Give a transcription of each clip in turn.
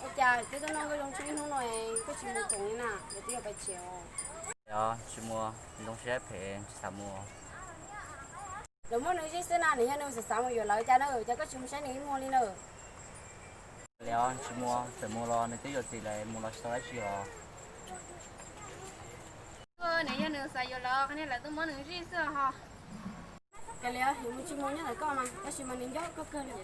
Ua cas twb tuaj noj nkauj zoo tshuaj ib hnub no koj tsis mus koom li na, yog twb yuav pais tsev os? Os, tsis mus, zoo siab phem tsis xav mus. Lawv muaj neeg zij xwb na, nws yog nws xav xav mus yuav lawv cas na, cas koj tsis mus saib nws ib muag li na? Li os, tsis mus, txawm mus los nws twb yuav txiv lawm, mus los tsis tau dab tsi os. Nws yog nws xav yuav lawv, qhov niag lawv twb muab nws zij xwb ho. Kav liam, yuav mus tsis mus nyob ntawm koj mas, tab sis mas nws nco koj kawg li.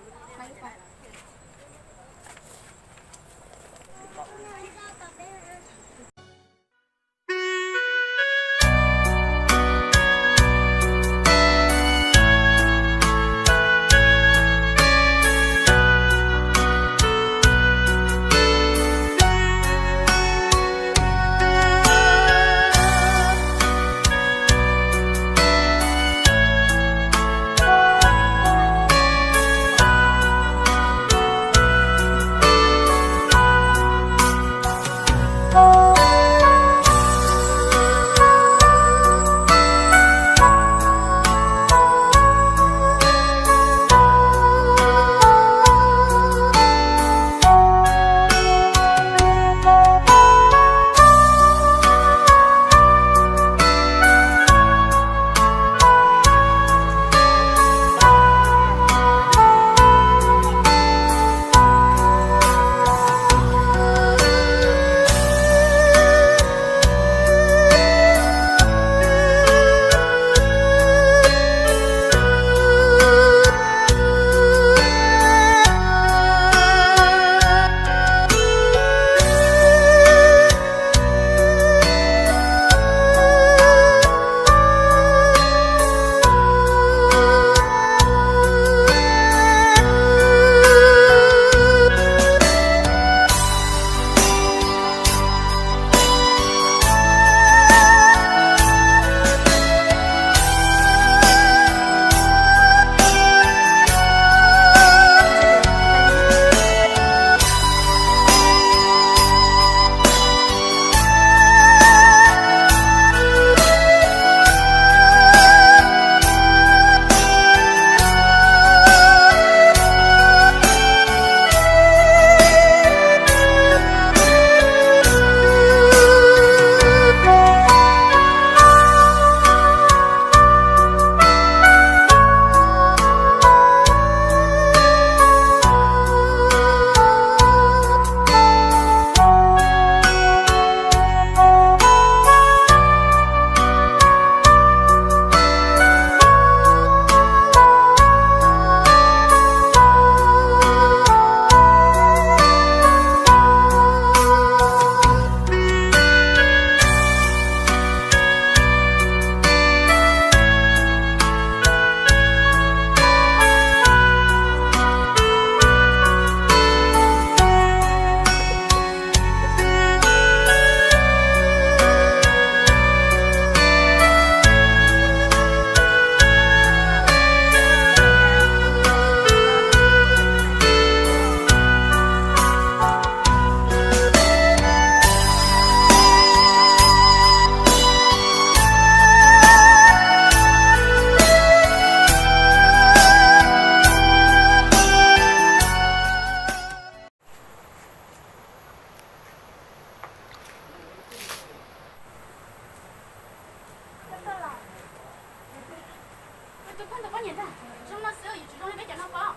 Tus pheej tus poj niam ntag, zoo no xwb yuav tsum zoo li peb cov no pob.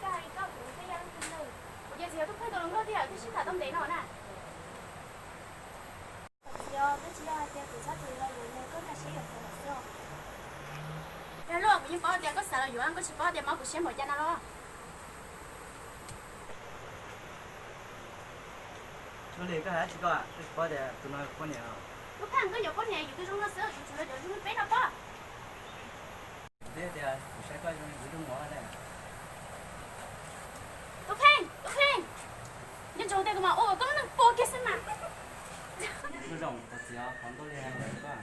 Koj hais koj kuv thiaj yog leej twg ntag? Kuv ces txiv yog tus pheej tus hluas nkauj thiab twb sib tham tau ntev no na. Txiv, twb tsis yog hais tias kuv txhob txwm los yuav nws, koj nkag siab yuav kuv lawm xwb. Yog luaj kuv yeej paub tias koj xav los yuav, koj tsis paub tias mob kuv siab npaum cas no los? Ua li koj hais dab tsi koj, koj tsis paub tias tus no yog kuv poj niam los? Lub pheej, koj yuav poj niam yus twb zoo no xwb, yuav tsum los yuav zoo li peb no pob. Twb tias kuv saib koj zoo li kuv ib tug muam ne. Tub Pheej, Tub Pheej, nco ntsoov tias kuv mam ua kom koj lub neej puas kiag xwb mas. Kuv zoo, thov txim os, qhov ntuj li hais lawm koj.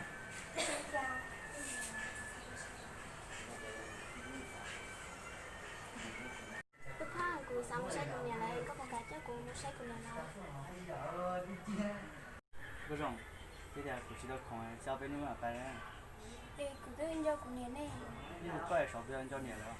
Tub Pheej, kuv xav mus saib kuv niam lawm, koj puas kam coj kuv mus saib kuv niam no? Kuv zoo, twb tias kuv tsis tau khoom, tsis ob peb hnub mam pais. Es kuv twb nco kuv niam ne. Ib hnub koj saum twb nco niam lawm.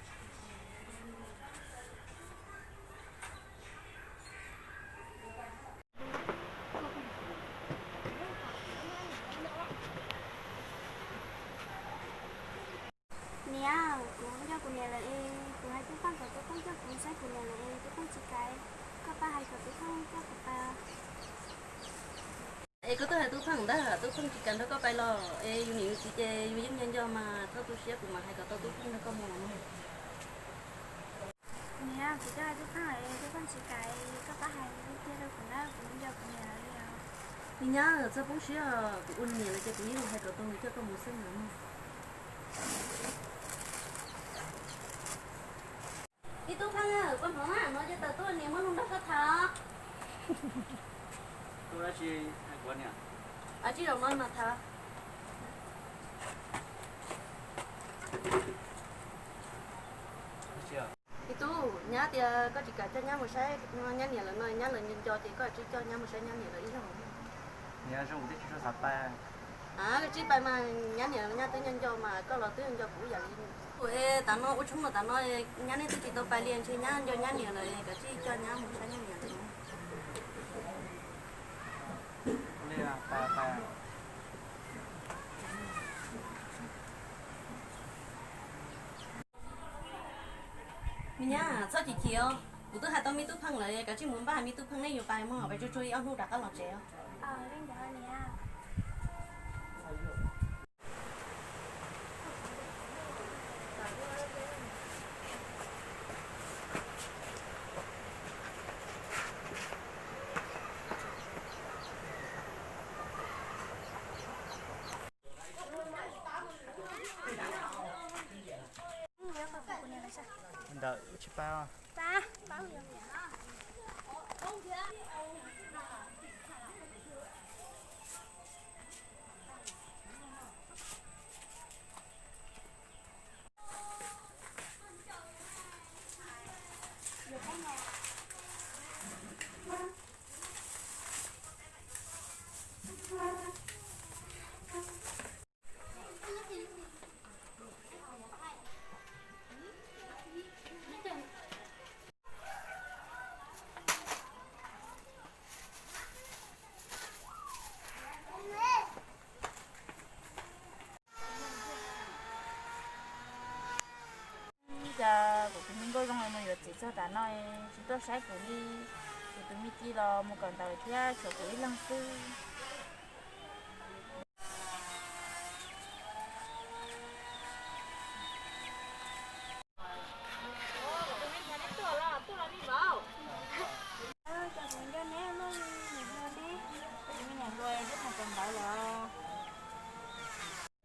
Es koj twb hais Tub Pheej ntag, Tub Pheej tsis kam nrog koj pais los es yus niam yus txiv ces yus yeej nco nco mas, txhob tu siab, kuv mam hais kom tau Tub Pheej nrog koj mus no. Niam, kuv twb hais Tub Pheej es Tub Pheej tsis kam, koj pab hais tiag rau kuv na, kuv nco kuv niam lawm li os. Me nyab, txhob poob siab, kuv ua niam lawm ces kuv yeej hais kom tau nws coj koj mus xwb mas. Ib Tub Pheej, koj hnov na, no ces tawm tuaj niam muab lus nrog koj tham. Tub dab tsi hais kuv niam? Tsis zaum no mas tham. Ib tug, nyab tias koj tsis kam coj nyab mus saib nyab niam lawm no, nyab lawv nco nco ces koj tsis coj nyab mus saib nyab niam lawm ib zaug. Niam, zoo kuv twb tsis tshua xav pais. Koj tsis pais mas nyab niam nyab twb nco nco mas, koj los twb nco kuv ib yam li. Kuv es tav no ua tshoob los tav no, nyab nej twb tsis tau pais li, ntshe nyab nco nyab niam lawm, koj tsis coj nyab mus saib nyab niam lawm. Me nyab, txhob chim chim os, kuv twb hais tau me Tub Pheej lawm, koj tsis mus npaj me Tub Pheej, nej yuav pais mog, pais tsuag tsuag ib ob hnub rov qab los tsev os. Ntawm tsis pab. Cas kuv tus me nkauj zoo no yuav txiv txog tav no tsis tuaj saib kuv li. Kuv tus me ci los mus kawm ntawv thiab tshuav kuv ib leeg xwb. Cas kuv nco neb muaj me nyuam hluas ne, kuv me nyuam hluas twb mus kawm ntawv lawm.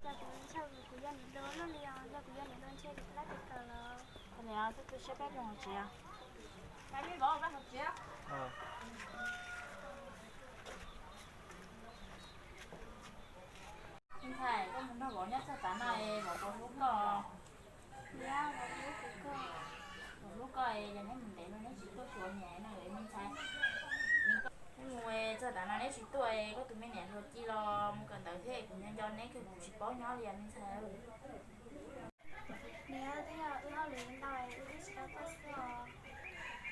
Cas kuv ntshaw kuv yog niam hluas luaj li os, yog kuv yog niam hluas ntshe kuv twb lab tes kawm lawm. Koj niam, koj tu siab peb mus hauv tsev. Me ntxhais, koj mus nrog vauv nyob txog tav no es vauv puas hlub koj? Vauv hlub koj es yog neb mus ntev no neb tsis tuaj xyuas niam no me ntxhais. Neb mus txog tav no neb tsis tuaj, koj tus me niam hluas ci los mus kawm ntawv thiab, kuv nco nco neb kawg, kuv tsis paub nyob li me ntxhais. Niam, twb yog wb hauj lwm ntau wb twb tsis tau tuaj xwb os.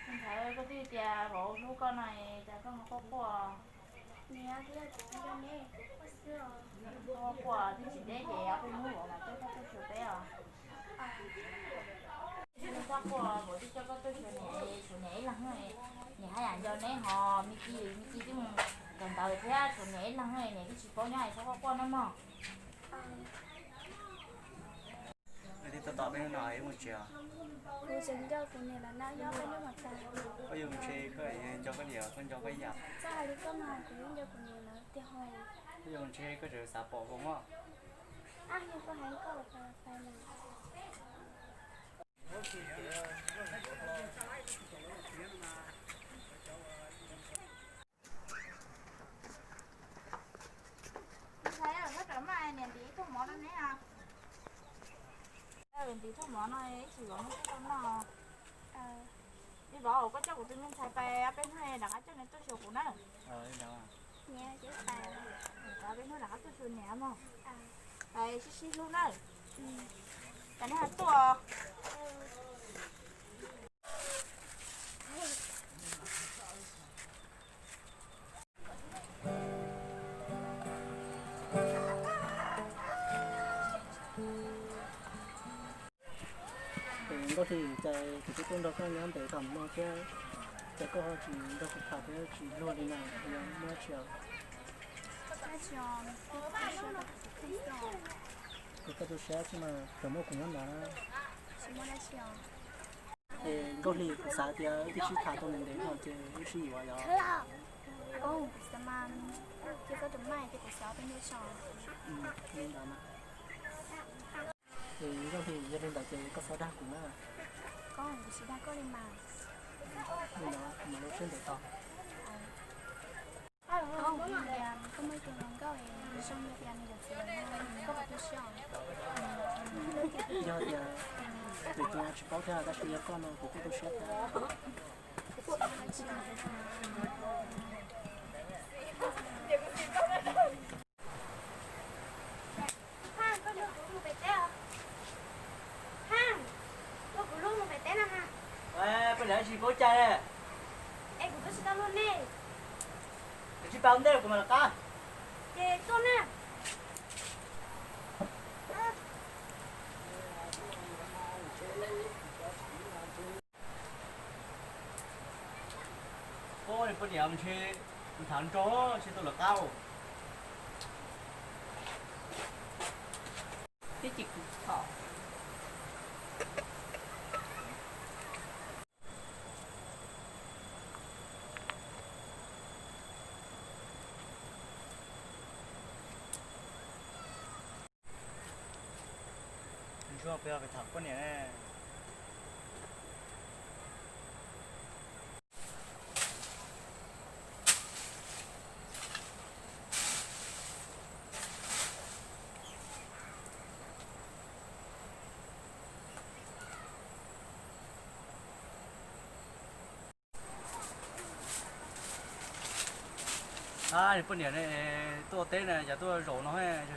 Me ntxhais, koj twb tias vauv hlub koj no es cas koj ho quaj quaj? Niam, twb yog kuv nco neb kuv quaj xwb os. Quaj quaj twb tsis deb ces ob peb hnub vauv mam tuaj, koj tuaj xyuas peb os. Txhob quaj, vauv twb coj koj tuaj xyuas niam, tshuav niam ib leeg, niam haj yam nco neb hos. Me ci, me ci twb mus kawm ntawv thiab, tshuav niam ib leeg, niam twb tsis paub nyob es txhob quaj quaj nawb mog. Wb twb tab tom peb hnub no wb mus tsev os. Kuv tseem nco kuv niam lawm na, nyob peb hnub mas tas. Koj yuav mus tsev koj nco koj niam, koj nco koj ib yam. Txawm hais li koj mas kuv yeej nco kuv niam lawm tiag ho. Koj yuav mus tsev koj tseem xav pom kuv mog. Ab, yog koj hais koj los pais los pais na. Me ntxhais, koj rov maj, niam ntim ib tug mov rau neb os. Ntim tug mov no ib chim vauv muab tib tau noj. Me vauv, koj coj kuv tus me ntxhais pais ob peb hnub rov qab coj nws tuaj xyuas kuv na. Ob peb hnub rov qab tuaj xyuas niam mog. Pais sib sib hlub na. Cas neb ho tuaj? Nkauj Hli, cas kuv twb tuaj nrog koj nyob ntev tom no thiab, Koj ho tsis nrog kuv tham thiab tsis luag li na, yog muaj dab tsi os? Kuv koj tu siab tsis mas tseem muaj kuv nyob ntawd na. Es Nkauj Hli, kuv xav tias wb twb sib tham tau ntev ntev no ces wb sib yuav yom. Koj, kuv xav mas, ces koj tus maj ces kuv xav peb nyob so. Li ntawd na. Es Nkauj Hli, yog li ntawd ces koj txhob dag kuv na. Koj, kuv tsis dag koj li mas. Li ntawd kuv mam li siab ntev tau. Koj, kuv tias koj muaj ib tug hluas nkauj es zoo li tias nws yuav txiv lawm no, koj puas tu siab os? Yog tias tus twg tsis paub thiab, tab sis yog koj no kuv kuj tu siab thiab. Phaj, koj nrog kuv mus pem teb os. Phaj, nrog kuv mus pem teb no ha. Poj niam, tsis paub cai ne. Es kuv twb tsis tau luag nej. Tsis paub ntej kuv mam lawv qab. Ces tuaj na. Poj niam, ntshe thaum nrog ntshe tau lawv qab. Twb tsis kuv txhom. Ntsuag, peb pem tham poj niam ne. Ab, poj niam ne, tuaj teb na, cas tuaj zaum no,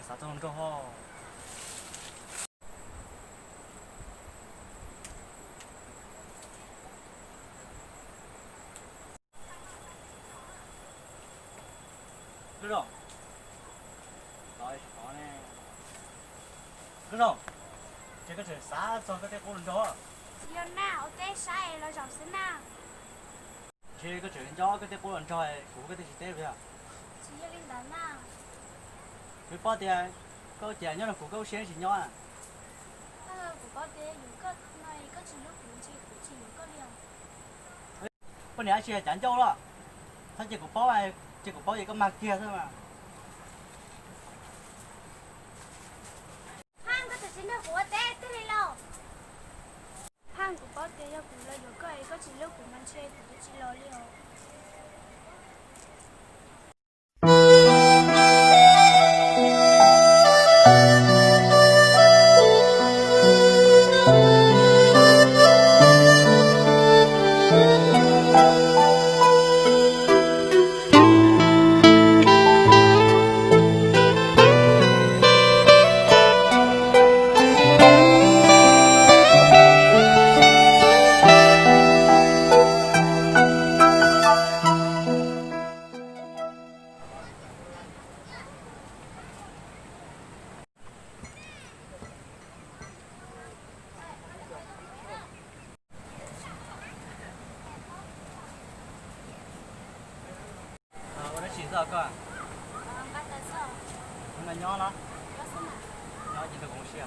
xav txog nrog ho. Nkauj Zoo, Nkauj Zoo, ces koj tseem xav txog koj tej qub hluas nraug? Tsis yog na, ua teb saib los zaum xwb na. Ntshe koj tseem nco koj tej qub hluas nraug, kuv koj tej tsis teb li os. Tsis yog li ntawd na. Kuv paub tias koj cas nyob nrog kuv koj ua siab tsis nyob. Kuv paub tias yog koj no koj tsis hlub kuv ntshe kuv tsis yuav koj li os. Poj niam, tsis yog cav ncauj los, txhob cia kuv paub, cia kuv paub ces koj mag kiag xwb mas. Phaj, koj twb tsis nrog kuv ua teb twg li los. Phaj, kuv paub tias yog kuv los yuav koj es koj tsis hlub kuv mas ntshe kuv twb tsis los li os. Ua dab tsi xwb koj? Nyob no? Nyob ces nrog kuv mus ua si.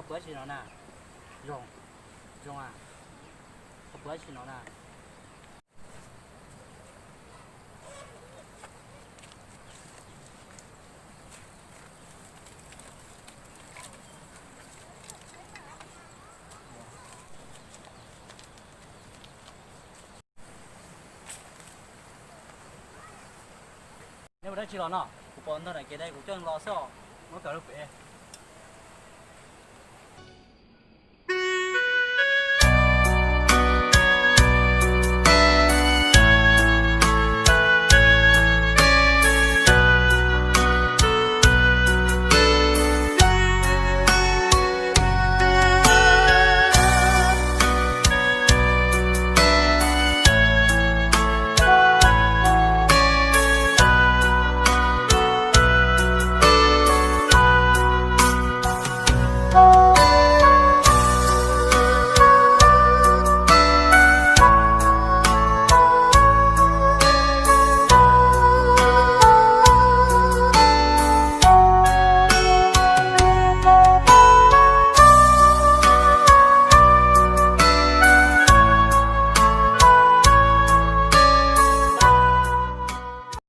Puas tsis no na? Zoo, zoo a, puas tsis no na? Neb ua dab tsi los no? Kuv pom ntog nram kev dai kuv coj los xwb os. Muab kawm lub pem.